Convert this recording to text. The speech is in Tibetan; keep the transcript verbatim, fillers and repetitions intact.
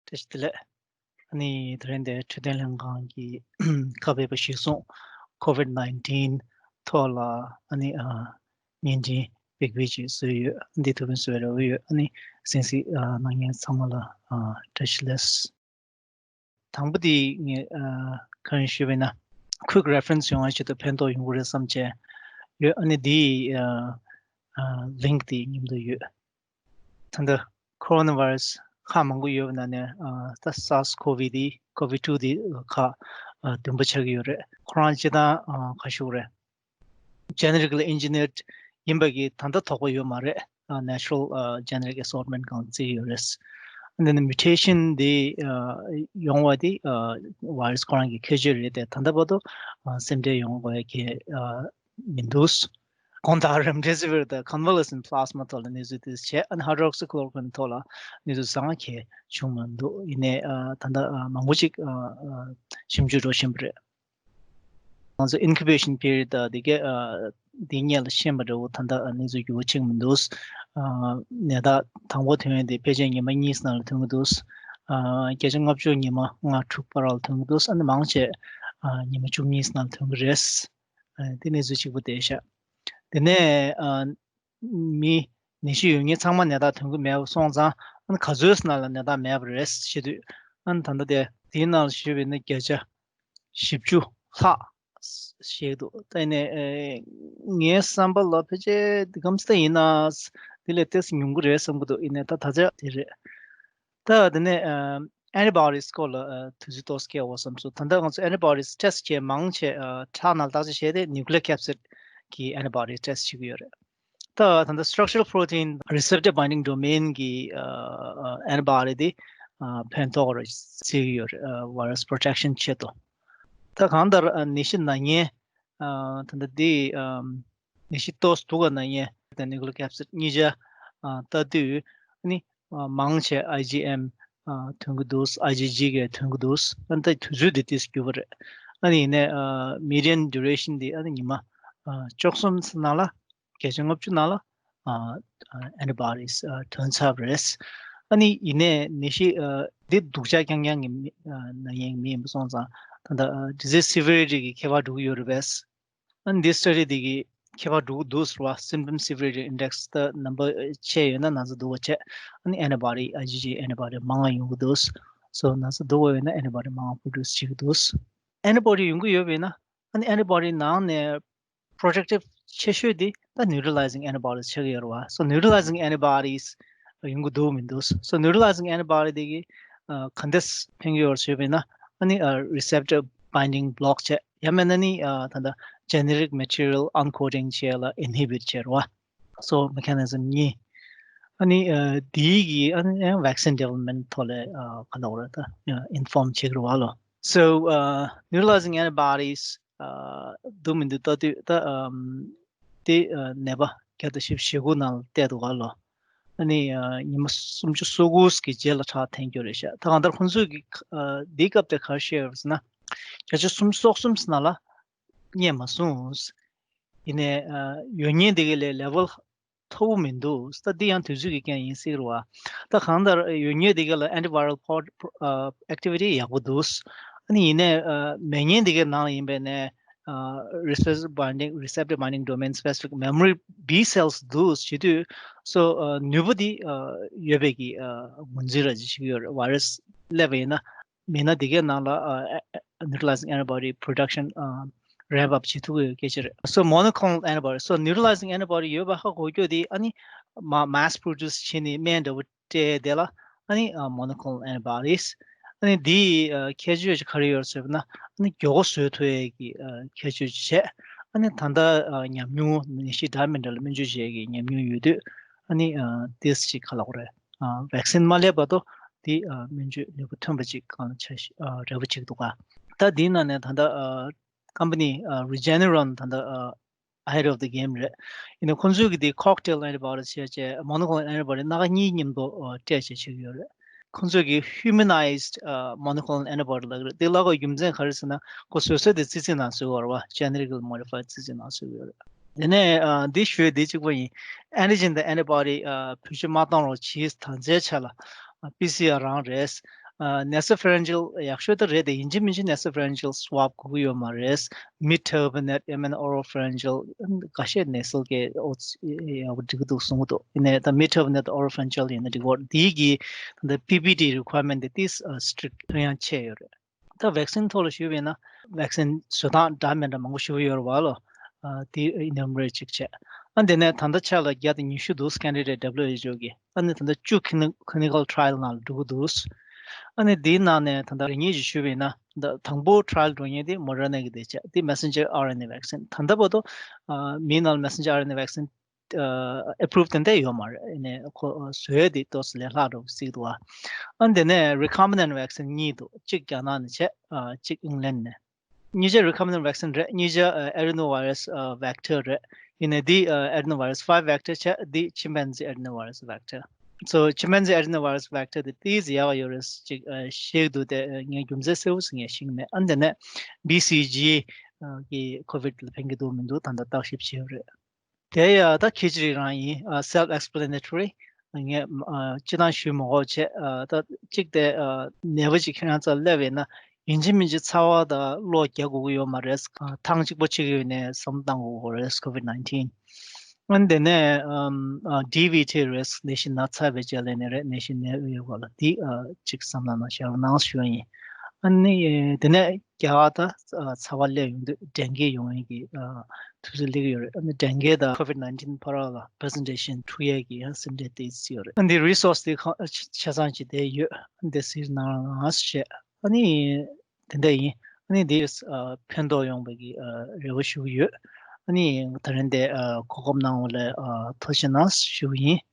བཀྲ་ཤིས་བདེ་ལེགས། ཨ་ནི་དེ་རིང་འདིར་འཕྲོད་བསྟེན་ལྷན་ཁང་གིས་ཁ་ཕྱེ་བ་གཞིར་བཟུང་ཀོ་ཝིད་ནའིན་ཊིན་ཐོག་ལ་ཨ་ནི་ཨ་བརྙན་འཕྲིན་བེད་སྤྱོད་ཅིག་བཟོས་ཡོད། འདི་ཐུགས་ཕན་གསོས་པའི་རེ་བ་ཡོད། ཨ་ནི་གསན་གཟིགས་ཨ་གནང་མཁན་ཚང་མ་ལ་ཨ་བཀྲ་ཤིས་བདེ་ལེགས། དང་པོ་དེ་ངས་ཨ་གང་ཞུས་པ་ཡིན་ན། quick reference ཡོང་བའི་ཆེད་དུ་ཕན་ཐོགས་ཡོང་གི་རེད་བསམ་བྱས་ཡོད། ཨ་ནི་དེའི་ཨ་ཨ་ལིང་ཀི་དེ་མཉམ་དུ་ཡོད། ད་ལྟ་ཁོ་རོ་ན་བྷ་ར་སི་ཁག་མང་པོ་ཡོད་པའི་ནང་ནས་ཨ་ད་སཱར་སི་ཀོ་ཝི་དེ་ཀོ་ཝིད་ཊུ་དེ་ཁག་ཨ་བདུན་པ་ཆགས་ཀྱི་ཡོད་རེད། ཁོ་རང་སྤྱིར་བཏང་ཨ་ག་ཞུ་དགོས་རེད། genetically engineered ཡིན་པ་གི་ད་ལྟ་དོགས་པ་ཡོད་མ་རེད། ཨ་natural ཨ་genetic assortment སྒང་བརྩི་གི་ཡོད་རེད། འདི་ནི་mutation དེ་ཨ་ཡོང་བ་དེ་ཨ་བྷ་ར་སི་ཁོ་རང་གི་ཁྱད་ཆོས་རེད་དེ། ད་ལྟ་བར་དུ་ཨ་སེམས་ཁྲལ་ཡོང་དགོས་ཡ་གི་ཨ་མི་འདུག་གང་ལྟར་remdesivir དང་convalescent plasma ཐོག་ལ་གནས་ཚུལ་དེ་བྱས། ཨ་ནི་hydroxychloroquine ཐོག་ལ་གནས་ཚུལ་བཟང་ང་གང་ཡང་བྱུང་མི་འདུག་ཡིན་ནའི་ཨ་ད་ལྟ་ཨ་མང་པོ་ཅིག་ཨ་ཨ་ཞིབ་འཇུག་འགྲོ་བཞིན་པ་རེད། ང་ཚོ་incubation period དང་དེ་གའི་ཨ་དེ་སྔོན་ལ་ཤེས་པ་འདྲ་བོ་ད་ལྟ་ཨ་གནས་ཚུལ་འགྱུར་བ་ཕྱིན་མི་འདུག་ཨ་ནད་རྟགས་དང་པོ་ཐོན་ཡས་དེ་ཕལ་ཆེར་ཉི་མ་གཉིས་ནང་ལ་ཐོན་གྱི་འདུག་ཨ་བརྒྱ་ཆ་ལྔ་བཅུ་ཉི་མ་ལྔ་དྲུག་བར་ལ་ཐོན་གྱི་འདུག་ཨ་ནི་མང་ཆེ་ཨ་ཉི་མ་བཅུ་གཉིས་ནང་ལ་ཐོན་གྱི་རེད། ཨ་དེ་གནས་ཚུལ་གཅིག་པ་དེ་ཤག་དེ་ནས་ཨ་མི་ནད་གཞི་ཡོད་མཁན་ཚང་མ་ནད་རྟགས་ཐོན་གྱི་མེད་པ་སོང་ཙང་། ཨ་ནི་ག་ཚོད་ནང་ལ་ནད་རྟགས་མེད་པ་རེད་ཞུ་དུས། ཨ་ནི་ད་ལྟ་དེ་དེའི་ནང་ལ་ཞུས་པ་ཡིན་ན་བརྒྱ་ཆ་བཞི་བཅུ་ལྷག་བཤད་འདུག་ད་ཡིན་ནའི་ཨེ་ངའི་བསམ་པ་ལ་ཕལ་ཆེར་འདི་གམ་སྟེ་ཡིན་ན་འདི་ལས་ཏོག་ཙམ་ཉུང་གི་རེད་བསམ་གྱི་འདུག་ཡིན་ནའི་ད་ད་ཆ་དེ་རེད། ད་དེ་ནས་ཨ་antibodies སྐོར་ལ་ཨ་དུས་ཚོད་ཏོག་ཙམ་བསྐྱལ་བ་བསམ་སོང་། ད་ལྟ་ང་ཚོ་antibodies test བྱས་མང་ཆེ་ཨ་ཁྲག་ནང་བརྟག་དཔྱད་བྱས་ཏེ་nucleocapsid གི་antibody test བྱེད་ཀྱི་ཡོད་རེད། ད་ད་ལྟ་structural protein receptor binding domain གི་ཨ་ཨ་antibody དེ་ཨ་ཕན་ཐོགས་རེད་བརྩི་གི་ཡོད་རེད། ཨ་virus protection ཆེད་དུ། ད་གང་ལྟར་ཨ་ནད་གཞི་ན་མཁན་ཨ་ད་ལྟ་འདི་ཨ་ནད་གཞི་ཏོག་ཙམ་སྡུག་ག་ན་མཁན་ད་nucleocapsid གཉིས་ཆ་ཨ་ལྟ་དུས་ཨ་ནི་ཨ་མང་ཆེ་IgM ཨ་ཐོན་གྱི་འདུག IgG གས་ཐོན་གྱི་འདུག་ཨ་ནི་ད་དུས་ཚོད་དེ་ཏོག་ཙམ་འགྱུར་བ་རེད། ཨ་ནི་ཡིན་ནའི་ཨ་median duration དེ་ཨ་ནི་ཉི་མ་ཨ་བཅུ་གསུམ་ནང་ལ་བརྒྱ་ཆ་ལྔ་བཅུ་ནང་ལ་ཨ་ཨ་antibodies ཨ་ཐོན་ཚར་བ་རེད། ཨ་ནི་ཡིན་ནའི་ནད་གཞི་ཨ་འདི་སྡུག་ཅག་རྐྱང་རྐྱང་གི་མི་ཨ་ན་མཁན་མི་ཡིན་པ་སོང་ཙང་། ད་ལྟ་ཨ་disease severity གི་ཁྱད་པར་འགྲོ་གི་ཡོད་རེད་པས། ཨ་ནི་འདི་study འདི་གི་ཁྱད་པར་འགྲོ་གི་འདུག་ཟེར་བ། symptom severity index ད་ནམ་བར་ཆེ་ཡོད་ན་ན་ཚ་སྡུག་པ་བྱས། ཨ་ནི་antibody IgG antibody མང་བ་ཡོང་གི་འདུག་སོ་ན་ཚ་སྡུག་པ་ཡོད་ན་antibody མང་བ་produce བྱེད་ཀྱི་འདུག antibody ཡོང་གི་ཡོད་པ་ཡིན་ན། ཨ་ནི་antibody ནང་ནས་protective ཆེ་ཤོས་དེ་ད་neutralizing antibodies ཆགས་ཀྱི་ཡོད་རེད་བ། so neutralizing antibodies ཡོང་གི་འདུག་མི་འདུག so neutralizing antibody དེ་གི་ཨ་ག་འདྲས་ཕན་གྱི་ཡོད་ཞུས་པ་ཡིན་ན། ཨ་ནི་ཨ་receptor binding block བྱས། ཡང་མིན་ན་ནི་ཨ་ད་ལྟ་genetic material uncoating བྱས་ལ་inhibit བྱས་རེད་བ། so mechanism གཉིས། ཨ་ནི་ཨ་དེའི་གི་ཨ་ནི་ཡང་vaccine development ཐོག་ལ་ཨ་ག་ལབ་དགོས་རེད། ད་inform བྱེད་ཀྱི་རེད་བ་ལོ། so ཨ་neutralizing antibodies ཨ་འདུག་མི་འདུག་ལྟ་དུས་ད་ཨམ་དེ་ཨ་ནད་པ་བརྒྱ་དང་བཞི་བཅུ་ཞེ་དགུ་ནང་ལ་བལྟས་འདུག་ག་ལོ། ཨ་ནི་ཨ་ཉི་མ་སུམ་ཅུ་སོ་དགུ་གི་རྗེས་ལ་ཁྲག་འཐེན་རྒྱུ་རེད་ཤག་ད་གང་ལྟར་ཁོང་ཚོས་ཀྱི་ཨ་འདིའི་སྐབས་དེ་ག་རེ་བཤད་ཡོད་ཟེར་ན། བརྒྱ་ཆ་སུམ་ཅུ་སོ་གསུམ་ནང་ལ་རྙེད་མ་སོང་། ཡིན་ནའི་ཨ་ཡོད་མཁན་དེ་གའི་ལས་level མཐོ་པོ་མི་འདུག་ད་འདི་ཡང་དུས་ཚོད་ཀྱི་རྐྱེན་ཡིན་སྲིད་རེད་བ། ད་གང་ལྟར་ཡོད་མཁན་དེ་ག་ལ་antiviral pro- ཨ་activity ཡག་པོ་འདུག་ཨ་ནི་ཡིན་ནའི་ཨ་མེད་མཁན་དེ་གའི་ནང་ལ་ཡིན་པས་ནས་ཨ་receptor binding receptor binding domain specific memory B cells འདུག་བྱེད་དུས། so ཨ་ནུས་པ་འདི་ཨ་ཡོད་པའི་གི་ཨ་ངོས་འཛིན་ར་ཅིག་བྱེད་ཀྱི་ཡོད་རེད། virus སླེབས་པ་ཡིན་ན། མི་སྣ་དེ་གའི་ནང་ལ་ཨ་ཨ་neutralizing antibody production ཨ་ramp up བྱེད་ཐུབ་ཀྱི་ཡོད་སྐད་ཆ་རེད། so monoclonal antibody so neutralizing antibody ཡོད་པ་ཧ་གོ་རྒྱུ་དེ་ཨ་ནི་མ་mass produce བྱས་ནས་སྨན་འདྲ་བོ་སྤྲད་དེ་ལ་ཨ་ནི་ཨ་monoclonal antibodies ཨ་ནི་དེའི་ཨ་ཁྱད་ཆོས་ཅིག་ག་རེ་ཡོད་ཟེར་ན། ཨ་ནི་མགྱོགས་པོ་བཟོས་ཐུབ་ཡས་ཀྱི་ཨ་ཁྱད་ཆོས་ཅིག་བྱས། ཨ་ནི་ད་ལྟ་ཨ་ཉམས་མྱོང་ནད་གཞི་འདྲ་མི་འདྲ་ལ་སྨན་བཅོས་བྱེད་ཡས་ཀྱི་ཉམས་མྱོང་ཡོད་དུས། ཨ་ནི་ཨ་ཏོག་ཙམ་ཅིག་ག་ལབ་དགོས་རེད། ཨ་vaccine མ་སླེབས་བར་དུ་དེ་ཨ་སྨན་བཅོས་ནུས་པ་ཐོན་པ་ཅིག་གང་ལ་ཆ་ཤས་ཨ་རེ་བ་ཅིག་འདུག་ག་ད་དེའི་ནང་ནས་ད་ལྟ་ཨ་company ཨ་Regeneron ད་ལྟ་ཨ་ahead of the game རེད། ཡིན་ནའི་ཁོང་ཚོས་ཀྱི་དེ་cocktail antibody བྱས་བྱས་monoclonal antibody སྣ་ཁ་གཉིས་མཉམ་དུ་ཨ་སྤྲད་བྱས་བྱེད་ཀྱི་ཡོད་རེད། ཁོང་ཚོས་ཀྱི་humanized ཨ་monoclonal antibody ལབ་ཀྱི་རེད། དེ་ལབ་དགོས་རྒྱུ་མཚན་ག་རེ་ཟེར་ན། ཁོ་བཟོ་ས་དེ་ཙི་ཙི་ནང་བཟོས་ཡོད་རེད་བ། genetically modified ཙི་ཙི་ནང་བཟོས་ཡོད་རེད། དེ་ནས་ཨ་འདི་ཞུས་འདི་གཅིག་པ་ཡིན། antigen དང་antibody ཨ་བེད་སྤྱོད་མ་གཏོང་རོགས་གྱིས། ད་ལྟའི་ཆ་ལ་ཨ་PCR རང་རེད། ཨ་nasopharyngeal ཡག་ཤོས་ད་རེད་དེ། ཡིན་གཅིག་མིན་གཅིག་nasopharyngeal swab དགོས་ཀྱི་ཡོད་མ་རེད། mid turbinate ཡང་མིན་oropharyngeal འགའ་ཤས་nasal གི་ཨོ་ཡག་པོ་འགྲིག་གི་འདུག་གསུང་གི་འདུག་ཡིན་ནའི་ད་mid turbinate oropharyngeal ཡིན་ན་འགྲིག་གི་རེད། དེའི་གི་ད་PPE requirement དེ་ཏིས་strict ཡང་ཆེ་ཡོད་རེད། ད་vaccine ཐོག་ལ་ཞུས་པ་ཡིན་ན་vaccine བཟོ་སྟངས་འདྲ་མི་འདྲ་མང་པོ་ཞུ་གི་ཡོད་རེད་བ་ལོ། ཨ་དེ་enumerate ཅིག་བྱས། ཨ་དེ་ནས་ད་ལྟ་ཆ་ལ་བརྒྱ་དང་ཉི་ཤུ་འདུག candidate WHO གི། ཨ་ནི་ད་ལྟ་བཅུ་clini- clinical trial ནང་ལ་འགྲོ་གི་འདུག་ཨ་ནི་དེའི་ནང་ནས་ད་ལྟ་རེ་གཉིས་ཅིག་ཞུས་པ་ཡིན་ན། ད་དང་པོ་trial འགྲོ་མཁན་དེ་Moderna གི་དེ་བྱས། དེ་messenger RNA vaccine། ད་ལྟ་བར་དུ་ཨ་མིའི་ནང་ལ་messenger RNA vaccine approve ཏན་ཏན་ཡོད་མ་རེད། ཨ་ནི་ཁོ་བཟོ་ཡས་དེ་ཏོག་ཙམ་ལས་སླ་འགྲོ་གི་སྲིད་འདུག་ཨ་ཨ་ནི་དེ་ནས་recombinant vaccine གཉིས་འདུག་གཅིག་རྒྱ་ནག་ནས་བྱས། ཨ་གཅིག་England ནས། གཉིས་ཆ་recombinant vaccine རེད། གཉིས་ཆ་ཨ་adenovirus ཨ་vector རེད། ཡིན་ནའི་འདི་ཨ་adenovirus five vector བྱས། འདི་chimpanzee adenovirus vector། So chimpanzee adenovirus vector དེ་ཏིས་ཡག་ཡོད་རེད་ཅིག་ཨ་བཤད་ཀྱི་འདུག་དེ་ཨ་ངས་རྒྱུ་མཚན་གསལ་པོ་ཞིག་ངས་ཤེས་ཀྱི་མེད། ཨ་ནི་དེ་ནས་BCG ཨ་གི་COVID ལ་ཕན་གྱི་འདུག་མི་འདུག་ད་ལྟ་བརྟག་ཞིབ་བྱས་ཡོད་རེད། དེ་ཡ་ད་ཁྱེད་ཅི་རིགས་རང་ཡིན། ཨ་self explanatory ངས་ཨ་སྤྱི་བཏང་ཞུས་མ་དགོས་བྱས། ཨ་ད་གཅིག་དེ་ཨ་ནད་པ་ཅིག་ཁྱེད་རང་རྩར་སླེབས་པ་ཡིན་ན་ཡིན་གཅིག་མིན་གཅིག་ཚ་བ་དང་གློ་རྒྱག་དགོས་ཀྱི་ཡོད་མ་རེད། ཨ་ཐེངས་གཅིག་པོ་གཅིག་ཡོད་ནས་བསམ་བློ་བཏང་དགོས་ཀྱི་རེད། COVID nineteen ཨ་ནི་དེ་ནས་ཨམ་ཨ་DVT རེད། ནད་གཞི་ན་ཚ་བའི་རྗེས་ལ་ནི་རེད། ནད་གཞི་ནད་ཡོད་པ་ལ་འདི་ཨ་གཅིག་བསམ་བློ་ནང་བཞག་རོགས་གནང་ཞུ་ཡ་ཡིན། ཨ་ནི་དེ་ནས་རྒྱ་གར་ད་ཨ་ཚ་བ་སླེབས་ཡོང་དུས་dengue ཡོང་ཡས་ཀྱི་ཨ་དུས་ཚོད་སླེབས་ཀྱི་ཡོད་རེད། ཨ་ནི་dengue དང་COVID nineteen བར་ལ་presentation འཁྲུག་ཡས་ཀྱི་ཡང་སེམས་ཁྲལ་དེ་ཡོད་རེད། ཨ་ནི་resource དེ་གང་ཆ་ཚང་ཅིག་དེ་ཡོད། ཨ་ནི་དེ་གཟིགས་གནང་རོགས་གནང་ཞེས། ཨ་ནི་དེ་འདྲ་ཡིན། ཨ་ནི་དེ་ཨ་ཕན་ཐོགས་ཡོང་བའི་གི་ཨ་རེ་བ་ཞུ་གི་ཡོད། ཨ་ནི་ད་རིང་དེ་ཨ་གོ་སྐབས་གནང་བ་ལ་ཨ་ཐུགས་རྗེ་གནང་ཞུ་གི་ཡིན།